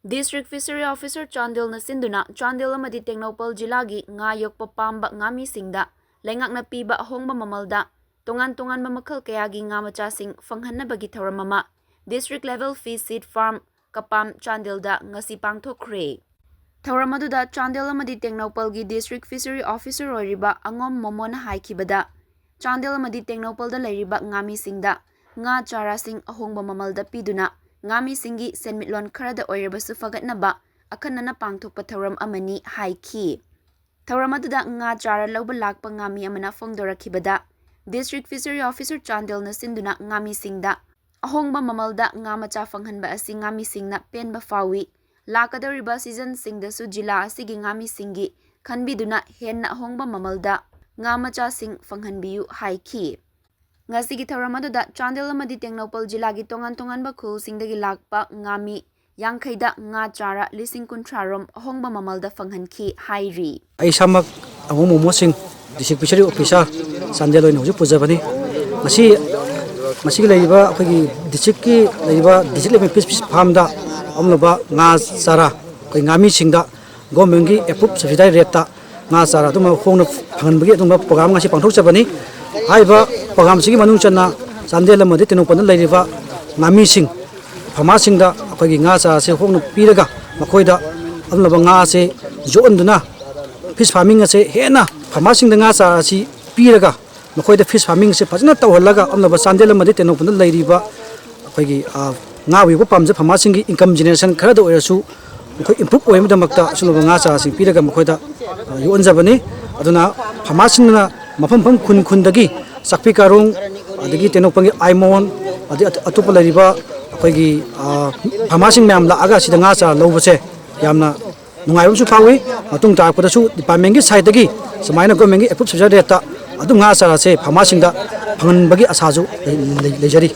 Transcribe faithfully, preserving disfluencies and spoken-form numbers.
District Fishery Officer ꯆꯥꯟꯗꯦꯜꯅ ꯁꯤꯟꯗꯨꯅ ꯆꯥꯟꯗꯦꯜ ꯑꯃꯗꯤ ꯇꯦꯡꯅꯧꯄꯜ ꯖꯤꯂꯥꯒꯤ ꯉꯥ ꯌꯣꯛꯄ ꯄꯥꯝꯕ ꯉꯥꯃꯤꯁꯤꯡꯗ ꯂꯩꯉꯥꯛꯅ ꯄꯤꯕ ꯑꯍꯣꯡꯕ ꯃꯃꯜꯗ ꯇꯣꯉꯥꯟ ꯇꯣꯉꯥꯟꯕ ꯃꯈꯜ ꯀꯌꯥꯒꯤ ꯉꯥ ꯃꯆꯥꯁꯤꯡ ꯐꯪꯍꯟꯅꯕꯒꯤ ꯊꯧꯔꯝ ꯑꯃ District Level Fish Seed Farm, ꯀꯄꯥꯝ, ꯆꯥꯟꯗꯦꯜꯗ ꯉꯁꯤ ꯄꯥꯡꯊꯣꯛꯈ꯭ꯔꯦ꯫ ꯊꯧꯔꯝ ꯑꯗꯨꯗ ꯆꯥꯟꯗꯦꯜ ꯑꯃꯗꯤ ꯇꯦꯡꯅꯧꯄꯜꯒꯤ District Fishery Officer ꯑꯣꯏꯔꯤꯕ ꯑꯉꯣꯝ ꯃꯣꯃꯣꯅ ꯍꯥꯏꯈꯤꯕꯗ, ꯆꯥꯟꯗꯦꯜ ꯑꯃꯗꯤ ꯇꯦꯡꯅꯧꯄꯜꯗ ꯂꯩꯔꯤꯕ ꯉꯥꯃꯤꯁꯤꯡꯗ ꯉꯥ ꯆꯥꯔꯥꯁꯤꯡ ꯑꯍꯣꯡꯕ ꯃꯃꯜꯗ ꯄꯤꯗꯨꯅ ꯉꯥꯃꯤꯁꯤꯡꯒꯤ ꯁꯦꯟꯃꯤꯠꯂꯣꯟ ꯈꯔꯗ ꯑꯣꯏꯔꯕꯁꯨ ꯐꯒꯠꯅꯕ ꯑꯈꯟꯅꯅ ꯄꯥꯡꯊꯣꯛꯄ ꯊꯧꯔꯝ ꯑꯃꯅꯤ ꯍꯥꯏꯈꯤ꯫ ꯊꯧꯔꯝ ꯑꯗꯨꯗ ꯉꯥ ꯆꯥꯔꯥ ꯂꯧꯕ ꯂꯥꯛꯄ ꯉꯥꯃꯤ ꯑꯃꯅ ꯐꯣꯡꯗꯣꯔꯛꯈꯤꯕꯗ, District Fishery Officer ꯆꯥꯟꯗꯦꯜꯅ ꯁꯤꯟꯗꯨꯅ ꯉꯥꯃꯤꯁꯤꯡꯗ ꯑꯍꯣꯡꯕ ꯃꯃꯜꯗ ꯉꯥ ꯃꯆꯥ ꯐꯪꯍꯟꯕ ꯑꯁꯤ ꯉꯥꯃꯤꯁꯤꯡꯅ ꯄꯦꯟꯕ ꯐꯥꯎꯏ꯫ ꯂꯥꯛꯀꯗꯧꯔꯤꯕ ꯁꯤꯖꯟꯁꯤꯡꯗꯁꯨ ꯖꯤꯂꯥ ꯑꯁꯤꯒꯤ ꯉꯥꯃꯤꯁꯤꯡꯒꯤ ꯈꯟꯕꯤꯗꯨꯅ ꯍꯦꯟꯅ ꯑꯍꯣꯡꯕ ꯃꯃꯜꯗ ꯉꯥ ꯃꯆꯥꯁꯤꯡ ꯐꯪꯍꯟꯕꯤꯌꯨ ꯍꯥꯏꯈꯤ꯫ ꯉꯁꯤꯒꯤ ꯊꯧꯔꯝ ꯑꯗꯨꯗ ꯆꯥꯟꯗꯦꯜ ꯑꯃꯗꯤ ꯇꯦꯡꯅꯧꯄꯜ ꯖꯤꯂꯥꯒꯤ ꯇꯣꯉꯥꯟ ꯇꯣꯉꯥꯟꯕ ꯈꯨꯜꯁꯤꯡꯗꯒꯤ ꯂꯥꯛꯄ ꯉꯥꯃꯤ ꯌꯥꯡꯈꯩꯗ ꯉꯥ ꯆꯥꯔꯥ ꯂꯤꯁꯤꯡ ꯀꯨꯟꯊ꯭ꯔꯥ ꯔꯣꯝ ꯑꯍꯣꯡꯕ ꯃꯃꯜꯗ ꯐꯪꯍꯟꯈꯤ ꯍꯥꯏꯔꯤ꯫ ꯑꯩ ꯏꯁꯥꯃꯛ ꯑꯉꯣꯝ ꯃꯣꯃꯣ ꯁꯤꯡ, District Fishery Officer, ꯆꯥꯟꯗꯦꯜ ꯑꯣꯏꯅ ꯍꯧꯖꯤꯛ ꯄꯨꯖꯕꯅꯤ꯫ ꯉꯁꯤ, ꯉꯁꯤꯒꯤ ꯂꯩꯔꯤꯕ ꯑꯩꯈꯣꯏꯒꯤ district ꯀꯤ ꯂꯩꯔꯤꯕ District Level Fish, Fish Farm ꯗ ꯐꯪꯂꯕ ꯉꯥ ꯆꯥꯔꯥ, ꯑꯩꯈꯣꯏ ꯉꯥꯃꯤꯁꯤꯡꯗ government ꯀꯤ approved subsidized rate ꯇ ꯉꯥ ꯆꯥꯔꯥ ꯑꯗꯨꯝ ꯍꯣꯡꯅ ꯐꯪꯍꯟꯕꯒꯤ ꯑꯗꯨꯒꯨꯝꯕ program ꯉꯁꯤ ꯄꯥꯡꯊꯣꯛꯆꯕꯅꯤ꯫ ꯍꯥꯏꯔꯤꯕ program ꯁꯤꯒꯤ ꯃꯅꯨꯡ ꯆꯟꯅ ꯆꯥꯟꯗꯦꯜ ꯑꯃꯗꯤ ꯇꯦꯡꯅꯧꯄꯜꯗ ꯂꯩꯔꯤꯕ ꯉꯥꯃꯤꯁꯤꯡ, farmer ꯁꯤꯡꯗ ꯑꯩꯈꯣꯏꯒꯤ ꯉꯥ ꯆꯥꯔꯥꯁꯦ ꯍꯣꯡꯅ ꯄꯤꯔꯒ ꯃꯈꯣꯏꯗ ꯑꯗꯨꯒꯨꯝꯂꯕ ꯉꯥ ꯑꯁꯦ ꯌꯣꯛꯍꯟꯗꯨꯅ fish farming ꯑꯁꯦ ꯍꯦꯟꯅ farmer ꯁꯤꯡꯗ ꯉꯥ ꯆꯥꯔꯥ ꯑꯁꯤ ꯄꯤꯔꯒ ꯃꯈꯣꯏꯗ fish farming ꯑꯁꯦ ꯐꯖꯅ ꯇꯧꯍꯜꯂꯒ ꯑꯗꯨꯒꯨꯝꯂꯕ ꯆꯥꯟꯗꯦꯜ ꯑꯃꯗꯤ ꯇꯦꯡꯅꯧꯄꯜꯗ ꯂꯩꯔꯤꯕ ꯑꯩꯈꯣꯏꯒꯤ, ꯑ, ꯉꯥ ꯌꯣꯛꯄ ꯄꯥꯝꯖꯕ farmer ꯁꯤꯡꯒꯤ income generation ꯈꯔꯗ ꯑꯣꯏꯔꯁꯨ ꯃꯈꯣꯏ improve ꯑꯣꯏꯅꯕꯒꯤꯗꯃꯛꯇ ꯑꯁꯤꯒꯨꯝꯂꯕ ꯉꯥ ꯆꯥꯔꯥꯁꯤꯡ ꯄꯤꯔꯒ ꯃꯈꯣꯏꯗ, ꯑ, ꯌꯣꯛꯍꯟꯖꯕꯅꯤ꯫ ꯑꯗꯨꯅ farmer ꯁꯤꯡꯅ ꯃꯐꯝ ꯃꯐꯝ ꯈꯨꯟ ꯈꯨꯟꯗꯒꯤ ꯆꯥꯛꯄꯤ ꯀꯥꯔꯣꯡ, ꯑꯗꯒꯤ ꯇꯦꯡꯅꯧꯄꯜꯒꯤ ꯑꯥꯏꯃꯣꯟ, ꯑꯗꯒꯤ ꯑꯇꯣꯞꯄ ꯂꯩꯔꯤꯕ ꯑꯩꯈꯣꯏꯒꯤ, ꯑ, farmer ꯁꯤꯡ ꯃꯌꯥꯝ ꯂꯥꯛꯑꯒ ꯁꯤꯗ ꯉꯥ ꯆꯥꯔꯥ ꯂꯧꯕꯁꯦ ꯌꯥꯝꯅ ꯅꯨꯡꯉꯥꯏꯕ ꯑꯃꯁꯨ ꯐꯥꯎꯏ꯫ ꯃꯇꯨꯡ ꯇꯥꯔꯛꯄꯗꯁꯨ department ꯀꯤ side ꯇꯒꯤ ꯁꯨꯃꯥꯏꯅ government ꯀꯤ approved subsidized rate ꯇ ꯑꯗꯨꯝ ꯉꯥ ꯆꯥꯔꯥꯁꯦ farmer ꯁꯤꯡꯗ ꯐꯪꯍꯟꯕꯒꯤ ꯑꯁꯥꯁꯨ ꯂꯩ-, ꯂꯩ-, ꯂꯩꯖꯔꯤ꯫